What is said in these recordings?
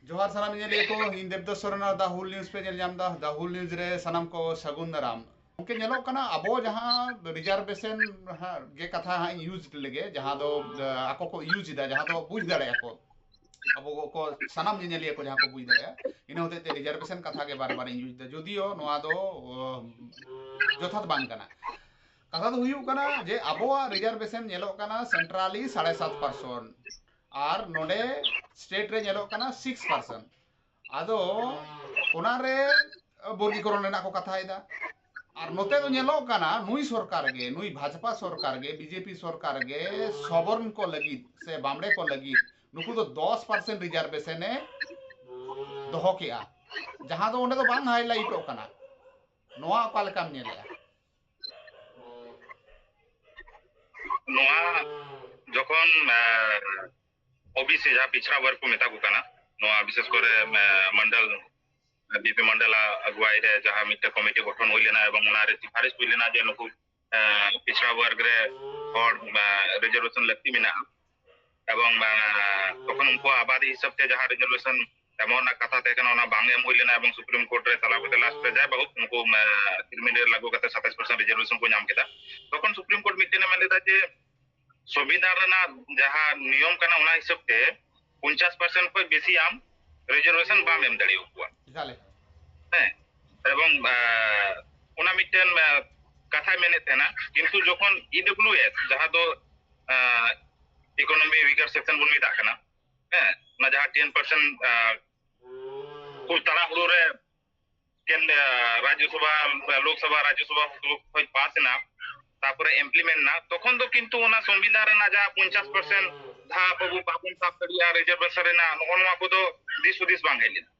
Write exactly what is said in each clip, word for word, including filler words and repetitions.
ᱡᱚᱦᱟᱨ ᱥᱟᱱᱟᱢ ᱧᱮᱧᱮᱞᱤᱭᱟᱹ ᱠᱚ, ᱤᱧ ᱫᱮᱵᱫᱟᱥ ᱥᱚᱨᱮᱱ ᱟᱨ The Whole News ᱯᱮ ᱧᱮᱞ ᱧᱟᱢ ᱮᱫᱟ᱾ The Whole News ᱨᱮ ᱥᱟᱱᱟᱢ ᱠᱚ ᱥᱟᱹᱜᱩᱱ ᱫᱟᱨᱟᱢ᱾ ᱜᱚᱢᱠᱮ, ᱧᱮᱞᱚᱜ ᱠᱟᱱᱟ ᱟᱵᱚ ᱡᱟᱦᱟᱸ reservation ᱦᱟᱸᱜ ᱜᱮ ᱠᱟᱛᱷᱟ ᱦᱟᱸᱜ ᱤᱧ use ᱞᱮᱜᱮ, ᱡᱟᱦᱟᱸ ᱫᱚ, ᱟᱸ, ᱟᱠᱚ ᱠᱚ use ᱮᱫᱟ, ᱡᱟᱦᱟᱸ ᱫᱚ ᱵᱩᱡᱽ ᱫᱟᱲᱮᱭᱟᱜᱼᱟ ᱠᱚ, ᱟᱵᱚ ᱠᱚ ᱥᱟᱱᱟᱢ ᱧᱮᱧᱮᱞᱤᱭᱟᱹ ᱠᱚ ᱡᱟᱦᱟᱸ ᱠᱚ ᱵᱩᱡᱽ ᱫᱟᱲᱮᱭᱟᱜᱼᱟ, ᱤᱱᱟᱹ ᱦᱚᱛᱮᱡ ᱛᱮ reservation ᱠᱟᱛᱷᱟ ᱜᱮ ᱵᱟᱨ ᱵᱟᱨ ᱤᱧ use ᱮᱫᱟ, ᱡᱩᱫᱤᱭᱳ ᱱᱚᱣᱟ ᱫᱚ, ᱟᱸ, ᱡᱚᱛᱷᱟᱛ ᱵᱟᱝ ᱠᱟᱱᱟ᱾ ᱠᱟᱛᱷᱟ ᱫᱚ ᱦᱩᱭᱩᱜ ᱠᱟᱱᱟ ᱡᱮ ᱟᱵᱚᱣᱟᱜ reservation ᱧᱮᱞᱚᱜ ᱠᱟᱱᱟ centrally ᱥᱟᱲᱮ ᱥᱟᱛ percent, ᱟᱨ ᱱᱚᱰᱮ state ᱨᱮ ᱧᱮᱞᱚᱜ ᱠᱟᱱᱟ six percent᱾ ᱟᱫᱚ ᱚᱱᱟᱨᱮ ᱵᱚᱨᱜᱤᱠᱚᱨᱚᱱ ᱨᱮᱱᱟᱜ ᱠᱚ ᱠᱟᱛᱷᱟᱭᱮᱫᱟ᱾ ᱟᱨ ᱱᱚᱛᱮ ᱫᱚ ᱧᱮᱞᱚᱜ ᱠᱟᱱᱟ ᱱᱩᱭ ᱥᱚᱨᱠᱟᱨ ᱜᱮ, ᱱᱩᱭ ᱵᱷᱟᱡᱽᱯᱟ ᱥᱚᱨᱠᱟᱨ ᱜᱮ, BJP ᱥᱚᱨᱠᱟᱨ ᱜᱮ ᱥᱚᱵᱚᱨᱱ ᱠᱚ ᱞᱟᱹᱜᱤᱫ ᱥᱮ ᱵᱟᱢᱲᱮ ᱠᱚ ᱞᱟᱹᱜᱤᱫ ᱱᱩᱠᱩ ᱫᱚ ᱫᱚᱥ percent reservation ᱮ ᱫᱚᱦᱚ ᱠᱮᱜᱼᱟ, ᱡᱟᱦᱟᱸ ᱫᱚ ᱚᱸᱰᱮ ᱫᱚ ᱵᱟᱝ highlightᱚᱜ ᱠᱟᱱᱟ᱾ ᱱᱚᱣᱟ ᱚᱠᱟ ᱞᱮᱠᱟᱢ ᱧᱮᱞᱮᱜᱼᱟ? ᱱᱚᱣᱟ ᱡᱚᱠᱷᱚᱱ, ᱟᱸ, OBC ᱡᱟᱦᱟᱸ ᱯᱤᱪᱷᱲᱟ ᱵᱚᱨᱜᱽ ᱠᱚ ᱢᱮᱛᱟ ᱠᱚ ᱠᱟᱱᱟ, ᱱᱚᱣᱟ ᱵᱤᱥᱮᱥ ᱠᱚᱨᱮ, ᱟᱸ, ᱢᱚᱱᱰᱚᱞ, VP ᱢᱚᱱᱰᱚᱞ ᱟᱜ ᱟᱜᱩᱣᱟᱭ ᱨᱮ ᱡᱟᱦᱟᱸ ᱢᱤᱫᱴᱮᱱ committee ᱜᱚᱴᱷᱚᱱ ᱦᱩᱭ ᱞᱮᱱᱟ ᱮᱵᱚᱝ ᱚᱱᱟ ᱨᱮ ᱥᱤᱯᱷᱟᱨᱤᱥ ᱦᱩᱭ ᱞᱮᱱᱟ ᱡᱮ ᱱᱩᱠᱩ, ᱟᱸ, ᱯᱤᱪᱷᱲᱟ ᱵᱚᱨᱜᱽ ᱨᱮ ᱦᱚᱲ, ᱟᱸ, reservation ᱞᱟᱹᱠᱛᱤ ᱢᱮᱱᱟᱜᱼᱟ᱾ ᱮᱵᱚᱝ, ᱟᱸ, ᱛᱚᱠᱷᱚᱱ ᱩᱱᱠᱩᱣᱟᱜ ᱟᱵᱟᱫᱤ ᱦᱤᱥᱟᱹᱵ ᱛᱮ ᱡᱟᱦᱟᱸ reservation ᱮᱢᱚᱜ ᱨᱮᱱᱟᱜ ᱠᱟᱛᱷᱟ ᱛᱟᱦᱮᱸ ᱠᱟᱱᱟ, ᱚᱱᱟ ᱵᱟᱝ ᱮᱢ ᱦᱩᱭ ᱞᱮᱱᱟ ᱮᱵᱚᱝ Supreme Court ᱨᱮ ᱪᱟᱞᱟᱣ ᱠᱟᱛᱮ last ᱨᱮ ᱡᱟᱭ ᱵᱟᱦᱩᱠ ᱩᱱᱠᱩ, ᱟᱸ, ᱛᱤᱨᱢᱤᱱ ᱨᱮ ᱞᱟᱹᱜᱩ ᱠᱟᱛᱮ ᱥᱟᱛᱟᱥ percent reservation ᱠᱚ ᱧᱟᱢ ᱠᱮᱫᱟ᱾ ᱛᱚᱠᱷᱚᱱ Supreme Court ᱢᱤᱫᱴᱮᱱ ᱮ ᱢᱮᱱ ᱞᱮᱫᱟ ᱡᱮ ᱥᱚᱝᱵᱤᱫᱷᱟᱱ ᱨᱮᱱᱟᱜ ᱡᱟᱦᱟᱸ ᱱᱤᱭᱚᱢ ᱠᱟᱱᱟ, ᱚᱱᱟ ᱦᱤᱥᱟᱹᱵ ᱛᱮ ᱯᱚᱧᱪᱟᱥ percent ᱠᱷᱚᱱ ᱵᱮᱥᱤ ᱟᱢ reservation ᱵᱟᱢ ᱮᱢ ᱫᱟᱲᱮᱭᱟᱠᱚᱣᱟ᱾ ᱮᱠᱟᱞ, ᱮᱠᱟᱞ᱾ ᱦᱮᱸ, ᱮᱵᱚᱝ, ᱟᱸ, ᱚᱱᱟ ᱢᱤᱫᱴᱮᱱ, ᱟᱸ, ᱠᱟᱛᱷᱟᱭ ᱢᱮᱱᱮᱫ ᱛᱟᱦᱮᱱᱟ, ᱠᱤᱱᱛᱩ ᱡᱚᱠᱷᱚᱱ EWS, ᱡᱟᱦᱟᱸ ᱫᱚ, ᱟᱸ, economy weaker section ᱵᱚᱱ ᱢᱮᱛᱟᱜ ᱠᱟᱱᱟ, ᱦᱮᱸ, ᱚᱱᱟ ᱡᱟᱦᱟᱸ ten percent, ᱟᱸ, ᱠᱚ ᱛᱟᱲᱟᱦᱩᱲᱳ ᱨᱮ ᱠᱮᱱ-, ᱟᱸ, ᱨᱟᱡᱽᱡᱚᱥᱚᱵᱷᱟ, ᱞᱳᱠᱥᱚᱵᱷᱟ, ᱨᱟᱡᱽᱡᱚᱥᱚᱵᱷᱟ ᱠᱷᱚᱱ ᱯᱟᱥ ᱮᱱᱟ, ᱛᱟᱨᱯᱚᱨᱮ implement ᱮᱱᱟ, ᱛᱚᱠᱷᱚᱱ ᱫᱚ ᱠᱤᱱᱛᱩ ᱚᱱᱟ ᱥᱚᱝᱵᱤᱫᱷᱟᱱ ᱨᱮᱱᱟᱜ ᱡᱟᱦᱟᱸ ᱯᱚᱧᱪᱟᱥ percent ᱫᱷᱟᱯ ᱟᱵᱚ ᱵᱟᱵᱚᱱ ᱥᱟᱵ ᱫᱟᱲᱮᱭᱟᱜᱼᱟ, reservation ᱨᱮᱱᱟᱜ ᱱᱚᱜᱼᱚ ᱱᱚᱣᱟ ᱠᱚᱫᱚ ᱫᱤᱥ ᱦᱩᱫᱤᱥ ᱵᱟᱝ ᱦᱮᱡ ᱞᱮᱱᱟ᱾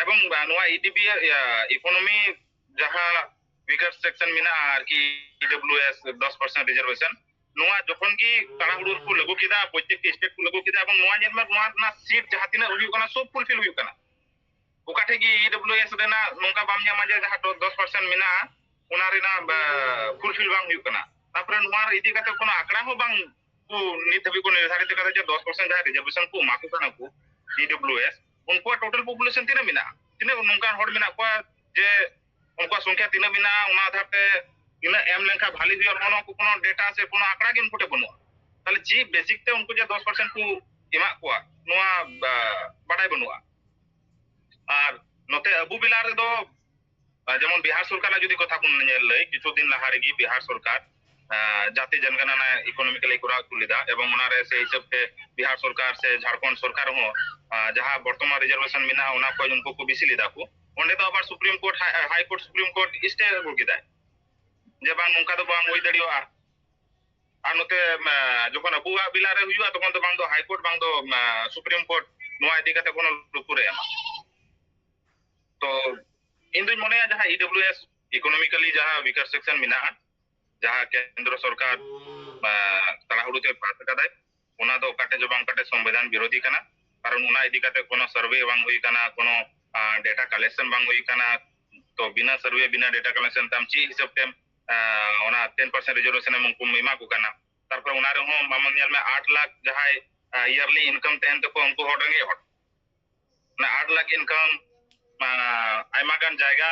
ᱮᱵᱚᱝ, ᱟᱸ, ᱱᱚᱣᱟ EDB, ᱤᱭᱟᱹ, economy ᱡᱟᱦᱟᱸ weaker section ᱢᱮᱱᱟᱜᱼᱟ ᱟᱨᱠᱤ, EWS ᱫᱚᱥ percent reservation, ᱱᱚᱣᱟ ᱡᱚᱠᱷᱚᱱ ᱜᱮ ᱛᱟᱲᱟᱦᱩᱲᱳ ᱨᱮᱠᱚ ᱞᱟᱹᱜᱩ ᱠᱮᱫᱟ, ᱯᱨᱚᱛᱛᱮᱠᱴᱤ state ᱠᱚ ᱞᱟᱹᱜᱩ ᱠᱮᱫᱟ, ᱮᱵᱚᱝ ᱱᱚᱣᱟ ᱧᱮᱞ ᱢᱮ, ᱱᱚᱣᱟ ᱨᱮᱱᱟᱜ seat ᱡᱟᱦᱟᱸ ᱛᱤᱱᱟᱹᱜ ᱦᱩᱭᱩᱜ ᱠᱟᱱᱟ, ᱥᱚᱵ fulfill ᱦᱩᱭᱩᱜ ᱠᱟᱱᱟ᱾ ᱚᱠᱟ ᱴᱷᱮᱡ ᱜᱮ EWS ᱨᱮᱱᱟᱜ ᱱᱚᱝᱠᱟ ᱵᱟᱢ ᱧᱟᱢᱟ ᱡᱮ ᱡᱟᱦᱟᱸ ᱫᱚ ᱫᱚᱥ percent ᱢᱮᱱᱟᱜᱼᱟ, ᱚᱱᱟ ᱨᱮᱱᱟᱜ, ᱟᱸ, fulfill ᱵᱟᱝ ᱦᱩᱭᱩᱜ ᱠᱟᱱᱟ᱾ ᱛᱟᱨᱯᱚᱨᱮ ᱱᱚᱣᱟ ᱤᱫᱤ ᱠᱟᱛᱮ ᱠᱳᱱᱳ ᱟᱸᱠᱲᱟ ᱦᱚᱸ ᱵᱟᱝ ᱠᱚ ᱱᱤᱛ ᱫᱷᱟᱹᱵᱤᱡ ᱠᱚ ᱱᱤᱨᱫᱷᱟᱨᱤᱛ ᱠᱟᱫᱟ ᱡᱮ ᱫᱚᱥ percent ᱡᱟᱦᱟᱸ reservation ᱠᱚ ᱮᱢᱟ ᱠᱚ ᱠᱟᱱᱟ ᱠᱚ, ᱤ ᱰᱟᱵᱞᱤᱭᱩ ᱮᱥ, ᱩᱱᱠᱩᱣᱟᱜ ᱴᱳᱴᱟᱞ ᱯᱚᱯᱩᱞᱮᱥᱚᱱ ᱛᱤᱱᱟᱹᱜ ᱢᱮᱱᱟᱜᱼᱟ? ᱛᱤᱱᱟᱹᱜ ᱱᱚᱝᱠᱟᱱ ᱦᱚᱲ ᱢᱮᱱᱟᱜ ᱠᱚᱣᱟ ᱡᱮ ᱩᱱᱠᱩᱣᱟᱜ ᱥᱚᱝᱠᱷᱟ ᱛᱤᱱᱟᱹᱜ ᱢᱮᱱᱟᱜᱼᱟ, ᱚᱱᱟ ᱟᱫᱷᱟᱨ ᱛᱮ ᱛᱤᱱᱟᱹᱜ ᱮᱢ ᱞᱮᱱᱠᱷᱟᱱ ᱵᱷᱟᱞᱤ ᱦᱩᱭᱩᱜᱼᱟ, ᱱᱚᱜᱼᱚ ᱱᱚᱣᱟ ᱠᱚ ᱠᱳᱱᱳ ᱰᱮᱴᱟ ᱥᱮ ᱠᱳᱱᱳ ᱟᱸᱠᱲᱟ ᱜᱮ ᱩᱱᱠᱩ ᱴᱷᱮᱱ ᱵᱟᱹᱱᱩᱜᱼᱟ᱾ ᱛᱟᱦᱚᱞᱮ ᱪᱮᱫ ᱵᱮᱥᱤᱠ ᱛᱮ ᱩᱱᱠᱩ ᱡᱮ ᱫᱚᱥ ᱯᱟᱨᱥᱮᱱᱴ ᱠᱚ ᱮᱢᱟᱜ ᱠᱚᱣᱟ, ᱱᱚᱣᱟ, ᱟ, ᱵᱟᱰᱟᱭ ᱵᱟᱹᱱᱩᱜᱼᱟ᱾ ᱟᱨ ᱱᱚᱛᱮ ᱟᱵᱚ ᱵᱮᱞᱟ ᱨᱮᱫᱚ, ᱟ, ᱡᱮᱢᱚᱱ ᱵᱤᱦᱟᱨ ᱥᱚᱨᱠᱟᱨᱟᱜ ᱡᱩᱫᱤ ᱠᱚᱛᱷᱟ ᱵᱚᱱ ᱧᱮᱞ ᱞᱟᱹᱭ, ᱠᱤᱪᱷᱩ ᱫᱤᱱ ᱞᱟᱦᱟ ᱨᱮᱜᱮ ᱵᱤᱦᱟᱨ ᱥᱚᱨᱠᱟᱨ, ᱟ, ᱡᱟᱛᱤ ᱡᱚᱱᱜᱚᱱᱚᱱᱟ ᱤᱠᱳᱱᱚᱢᱤᱠᱟᱞ ᱮ ᱠᱚᱨᱟᱣ ᱦᱚᱪᱚ ᱞᱮᱫᱟ, ᱮᱵᱚᱝ ᱚᱱᱟᱨᱮ ᱥᱮ ᱦᱤᱥᱟᱹᱵ ᱛᱮ ᱵᱤᱦᱟᱨ ᱥᱚᱨᱠᱟᱨ ᱥᱮ ᱡᱷᱟᱲᱠᱷᱚᱸᱰ ᱥᱚᱨᱠᱟᱨ ᱦᱚᱸ, ᱟ, ᱡᱟᱦᱟᱸ ᱵᱚᱨᱛᱚᱢᱟᱱ ᱨᱤᱡᱟᱨᱵᱷᱮᱥᱚᱱ ᱢᱮᱱᱟᱜᱼᱟ, ᱚᱱᱟ ᱠᱷᱚᱱ ᱩᱱᱠᱩ ᱠᱚ ᱵᱮᱥᱤ ᱞᱮᱫᱟ ᱠᱚ᱾ ᱚᱸᱰᱮ ᱫᱚ ᱟᱵᱟᱨ supreme court, high, high court, supreme court stay ᱟᱹᱜᱩ ᱠᱮᱫᱟᱭ ᱡᱮ ᱵᱟᱝ, ᱱᱚᱝᱠᱟ ᱫᱚ ᱵᱟᱝ ᱦᱩᱭ ᱫᱟᱲᱮᱭᱟᱜᱼᱟ᱾ ᱟᱨ ᱱᱚᱛᱮ, ᱟ, ᱡᱚᱠᱷᱚᱱ ᱟᱵᱚᱣᱟᱜ ᱵᱮᱞᱟ ᱨᱮ ᱦᱩᱭᱩᱜᱼᱟ, ᱛᱚᱠᱷᱚᱱ ᱫᱚ ᱵᱟᱝ ᱫᱚ ᱦᱟᱭ ᱠᱳᱨᱴ, ᱵᱟᱝ ᱫᱚ, ᱟ, ᱥᱩᱯᱨᱤᱢ ᱠᱳᱨᱴ ᱱᱚᱣᱟ ᱤᱫᱤ ᱠᱟᱛᱮ ᱠᱳᱱᱳ ᱞᱩᱛᱩᱨ ᱮ ᱮᱢᱟ᱾ ᱛᱚ ᱤᱧ ᱫᱩᱧ ᱢᱚᱱᱮᱭᱟ ᱡᱟᱦᱟᱸ ᱤ ᱰᱟᱵᱞᱤᱭᱩ ᱮᱥ ᱤᱠᱳᱱᱚᱢᱤᱠᱟᱞᱤ ᱡᱟᱦᱟᱸ ᱣᱤᱠᱟᱨ ᱥᱮᱠᱥᱚᱱ ᱢᱮᱱᱟᱜᱼᱟ, ᱡᱟᱦᱟᱸ ᱠᱮᱱᱫᱨᱚ ᱥᱚᱨᱠᱟᱨ, ᱟ, ᱛᱟᱲᱟᱦᱩᱲᱳ ᱛᱮ ᱯᱟᱥ ᱟᱠᱟᱫᱟᱭ, ᱚᱱᱟ ᱫᱚ ᱚᱠᱟᱴᱷᱮᱡ ᱦᱚᱸ ᱵᱟᱝ, ᱚᱠᱟᱴᱷᱮᱡ ᱥᱚᱝᱵᱤᱫᱷᱟᱱ ᱵᱤᱨᱳᱫᱷᱤ ᱠᱟᱱᱟ᱾ ᱠᱟᱨᱚᱱ ᱚᱱᱟ ᱤᱫᱤ ᱠᱟᱛᱮ ᱠᱳᱱᱳ ᱥᱟᱨᱵᱷᱮ ᱵᱟᱝ ᱦᱩᱭ ᱠᱟᱱᱟ, ᱠᱳᱱᱳ, ᱟ, ᱰᱮᱴᱟ ᱠᱟᱞᱮᱠᱥᱚᱱ ᱵᱟᱝ ᱦᱩᱭ ᱠᱟᱱᱟ᱾ ᱛᱚ ᱵᱤᱱᱟᱹ ᱥᱟᱨᱵᱷᱮ, ᱵᱤᱱᱟᱹ ᱰᱮᱴᱟ ᱠᱟᱞᱮᱠᱥᱚᱱ ᱛᱮ ᱟᱢ ᱪᱮᱫ ᱦᱤᱥᱟᱹᱵ ᱛᱮᱢ, ᱟ, ᱚᱱᱟ ᱴᱮᱱ ᱯᱟᱨᱥᱮᱱᱴ ᱨᱤᱡᱟᱨᱵᱷᱮᱥᱚᱱ ᱮᱢ ᱩᱱᱠᱩᱢ ᱮᱢᱟ ᱠᱚ ᱠᱟᱱᱟ? ᱛᱟᱨᱯᱚᱨᱮ ᱚᱱᱟ ᱨᱮᱦᱚᱸ ᱟᱢ ᱧᱮᱞ ᱢᱮ, ᱟᱴ ᱞᱟᱠᱷ ᱡᱟᱦᱟᱸᱭ, ᱟ, ᱤᱭᱟᱨᱞᱤ ᱤᱱᱠᱟᱢ ᱛᱟᱦᱮᱱ ᱛᱟᱠᱚᱣᱟ, ᱩᱱᱠᱩ ᱦᱚᱲ ᱨᱮᱸᱜᱮᱡ ᱦᱚᱲ, ᱚᱱᱟ ᱟᱴ ᱞᱟᱠᱷ ᱤᱱᱠᱟᱢ, ᱟ, ᱟᱭᱢᱟ ᱜᱟᱱ ᱡᱟᱭᱜᱟ,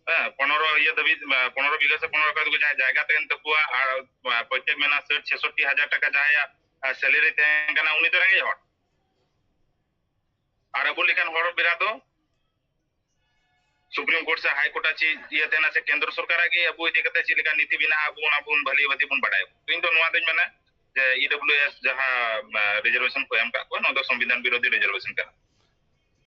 ᱦᱮᱸ, ᱯᱚᱱᱨᱚ ᱤᱭᱟᱹ ᱫᱷᱟᱹᱵᱤᱡ, ᱟ, ᱯᱚᱱᱨᱚ ᱵᱤᱜᱷᱟᱹ ᱥᱮ ᱯᱚᱱᱨᱚ ᱮᱠᱚᱨ ᱫᱷᱟᱹᱵᱤᱡ ᱡᱟᱦᱟᱸᱭ ᱡᱟᱭᱜᱟ ᱛᱟᱦᱮᱱ ᱛᱟᱠᱚᱣᱟ, ᱟᱨ, ᱟ, ᱯᱨᱚᱛᱛᱮᱠ ᱢᱟᱹᱦᱱᱟᱹ ᱥᱟᱴ ᱪᱷᱮᱥᱚᱴᱴᱤ ᱦᱟᱡᱟᱨ ᱴᱟᱠᱟ ᱡᱟᱦᱟᱸᱭᱟᱜ, ᱟ, ᱥᱮᱞᱟᱨᱤ ᱛᱟᱦᱮᱱ ᱠᱟᱱᱟ, ᱩᱱᱤ ᱫᱚ ᱨᱮᱸᱜᱮᱡ ᱦᱚᱲ᱾ ᱟᱨ ᱟᱵᱚ ᱞᱮᱠᱟᱱ ᱦᱚᱲ ᱵᱮᱲᱟ ᱫᱚ ᱥᱩᱯᱨᱤᱢ ᱠᱳᱨᱴ ᱥᱮ ᱦᱟᱭ ᱠᱳᱨᱴ ᱟᱜ ᱪᱮᱫ ᱤᱭᱟᱹ ᱛᱟᱦᱮᱱᱟ ᱥᱮ ᱠᱮᱱᱫᱨᱚ ᱥᱚᱨᱠᱟᱨᱟᱜ ᱜᱮ ᱟᱵᱚ ᱤᱫᱤ ᱠᱟᱛᱮ ᱪᱮᱫ ᱞᱮᱠᱟ ᱱᱤᱛᱤ ᱢᱮᱱᱟᱜᱼᱟ, ᱟᱵᱚ ᱚᱱᱟ ᱵᱚᱱ ᱵᱷᱟᱹᱞᱤ ᱵᱷᱟᱹᱜᱤ ᱵᱚᱱ ᱵᱟᱰᱟᱭᱟ᱾ ᱤᱧ ᱫᱚ ᱱᱚᱣᱟ ᱫᱚᱧ ᱢᱮᱱᱟ ᱡᱮ ᱤ ᱰᱟᱵᱞᱤᱭᱩ ᱮᱥ ᱡᱟᱦᱟᱸ, ᱟ, ᱨᱤᱡᱟᱨᱵᱷᱮᱥᱚᱱ ᱠᱚ ᱮᱢ ᱠᱟᱜ ᱠᱚᱣᱟ, ᱱᱚᱣᱟ ᱫᱚ ᱥᱚᱝᱵᱤᱫᱷᱟᱱ ᱵᱤᱨᱳᱫᱷᱤ ᱨᱤᱡᱟᱨᱵᱷᱮᱥᱚᱱ ᱠᱟᱱᱟ᱾